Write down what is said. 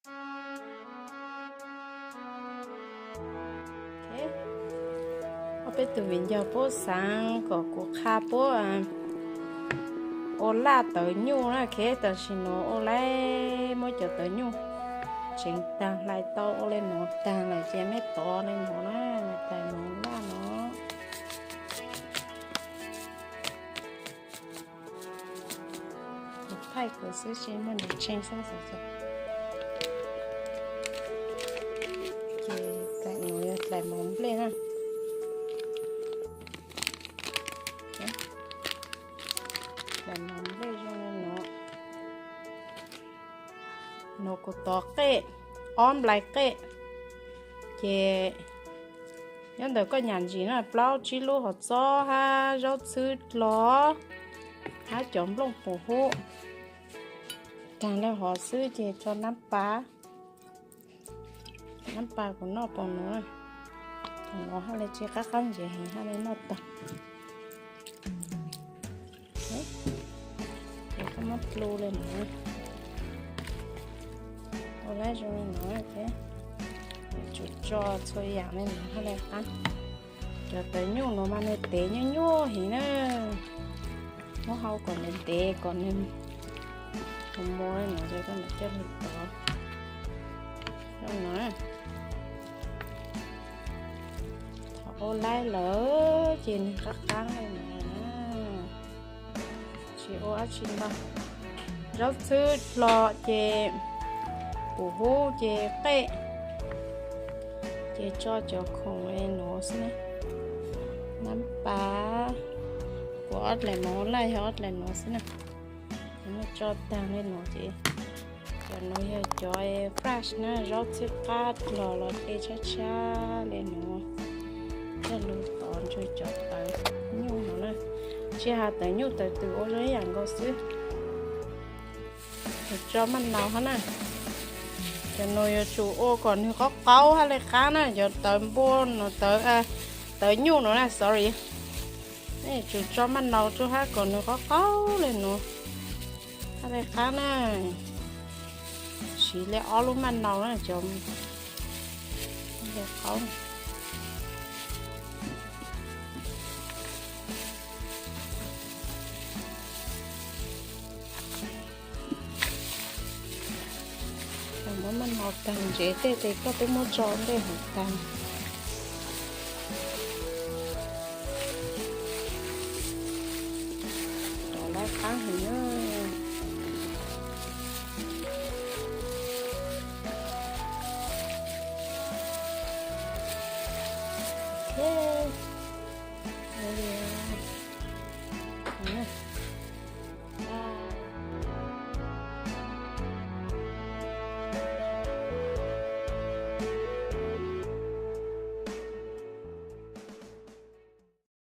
Ob peb tug viv ncaus puab xaav kom kuv qha puab ua laj tawv nyuj na, kev tam sim nuav ua laj muab cov tawv nyuj tseev taag, hlais tau ua le nuav taag lawm ces meb tov le nuav na, hlais moov laj no. Thaij kuv xwb tsis muaj nws tseeg xwb xwb. Ces tam nuav yog hlais moov nplej na. Hlais moov nplej zoo le nuav. Nuav kuv tov qej, ob nplais qej, ces nyob ntawm koj nyam ntsis na, plaub tsib lub hov txob hab zaub txhwb dlog hab cov nplooj pum hub. Taag le hov xwb ces tso nab pas. Nab pas kuv noj pum nuav, pum nuav hab le tsi qab qab ntsev heev hab le noj taag. Ces koj muab dlu le nuav, ua lab zoo le nuav, tsum tso txhua yaam le nuav hab le qab. Cov tawv nyuj nuav mas nws tev nyuaj nyuaj heev na, muab hau kom nws ntev kom nws mus le nuav ces koj mam coj lug tov. Thaum ua laib lawm ces nws qab qab le nuav, tsis ua dab tsi ntau. Zaub txhwb dlog ces pum hub ces qej, ces tso cov khoom le nuav xwb na. Nab pas, kuv ob dlaim moov laj yog ob dlaim nuav xwb na. Ces muab tso taag le nuav ces cov nuav yog cov fresh na, zaub txhwb qab dlog los dlej tshab tshab le nuav. Coj lug tov ntsug cov tawv nyuj no na, tsis has tawv nyuj tawv twm ua zoo ib yaam nkaus xwb. Yuav tso maj naus hab na. Cov nuav yuav tsum ua kom nwg qaub qaub hab le qab na, cov tawv npua nuav, tawv nyuj nuav na, sorry. Yuav tsum tso maj naus rua hab kom nwg qaub qaub le nuav hab le qab na. Siv le ob lub maj naus na cov le qaub. Muab maj naus taag ntsev tej ces koj twb muab tso ntej hauv taag. Rov lab qab heev na. Ok.